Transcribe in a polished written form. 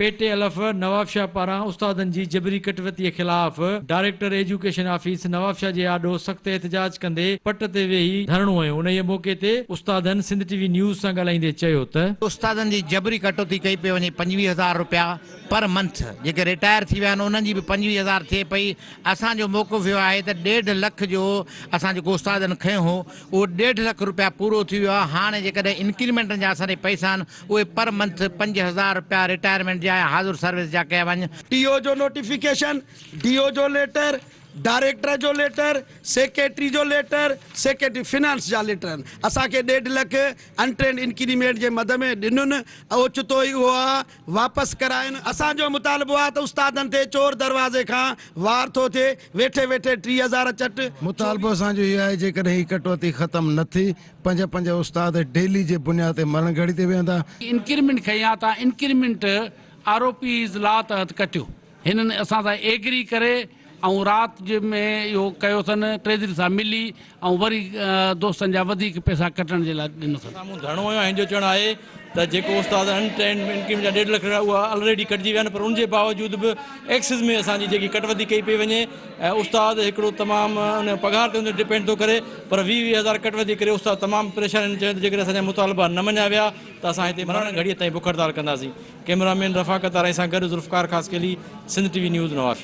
P ٽي الف نوابشاهه پاران استادن جي جبري ڪٽوتيء خلاف ڊائريڪٽر ايجوڪيشن آفيس نوابشاهه جي آڏو سخت احتجاج ڪندي پٽ تي ويهي ڌرڻو هنيو انهيء موقعي تي استادن سنڌ ٽي وي نيوز سان ڳالهائيندي چيو ته. استادن جي جبري ڪٽوتي ڪئي پئي وڃي 25 هزار روپيا پر منٿ جيڪي رٽائر ٿي ويا آهن انهن جي به 25 هزار ٿئي پئي اسان جو موقف اهو آهي ته ڏيڍ لک جو اسان جيڪو استادن کنيو هو اهو ڏيڍ لک روپيا پورو ٿي ويو آهي هاڻي جيڪڏهن انڪريمينٽن جا اسان ڏي پئسا آهن اهي پر منٿ 5000 رپيا رٽائرمينٽ جا ۽ حاضر سروس جا ڪيا وڃ. ٽي او جو نوٽيفڪيشن، ڊي او جو ليٽر، ڊائريڪٽر جو ليٽر، سيڪريٽري جو ليٽر، سيڪريٽري فنانس جا ليٽر آهن. اسان کي ڏيڍ لک انٽرينڊ انڪريمينٽ جي مد ۾ ڏنن اوچتو ئي اهو واپس ڪرائين. اسان جو مطالبو آهي ته استادن تي چور دروازي کان وار ٿو ٿئي، ويٺي ويٺي 3000 چٽ. مطالبو اسان جو اهو آهي جيڪڏهن هي ڪٽوتي ختم نه ٿي پنج پنج استاد ڊيلي جي بنياد تي مرڻ گهڙي تي ويهندا. انڪريمينٽ کنئي آ تان انڪريمينٽ آر او پيز لا تحت ڪٽيو هنن اسان سان ايگري ڪري ۽ رات جي ۾ اهو ڪيو اٿن ٽريزري سان ملي ۽ وري دوستن جا وڌيڪ پئسا ڪٽڻ جي لاء ڏنو اٿن. سامهون ڌرڻو هنيو آهي هن جو چوڻ آهي ته جيڪو استاد ان ٽرينڊ انڪريمينٽ جا ڏيڍ لک رپيا اها الريڊي ڪٽجي ويا آهن پر ان جي باوجود به ايڪسز ۾ اسان جي جيڪي ڪٽوتي ڪئي پئي وڃي ۽ استاد هڪڙو تمام ان پگهار تي ان تي ڊپينڊ ٿو ڪري پر 20 20 هزار ڪٽوتي ڪري استاد تمام پريشان آهن چون ته جيڪڏهن اسان جا مطالبا نه مڃيا ويا ته اسان هتي مرڻ گهڙيء تائين بک هڙتال ڪنداسين ڪئميرا مين رفاقت آرائين سان گڏ Zulfiqar Khaskheli Sindh T V news Nawabshah.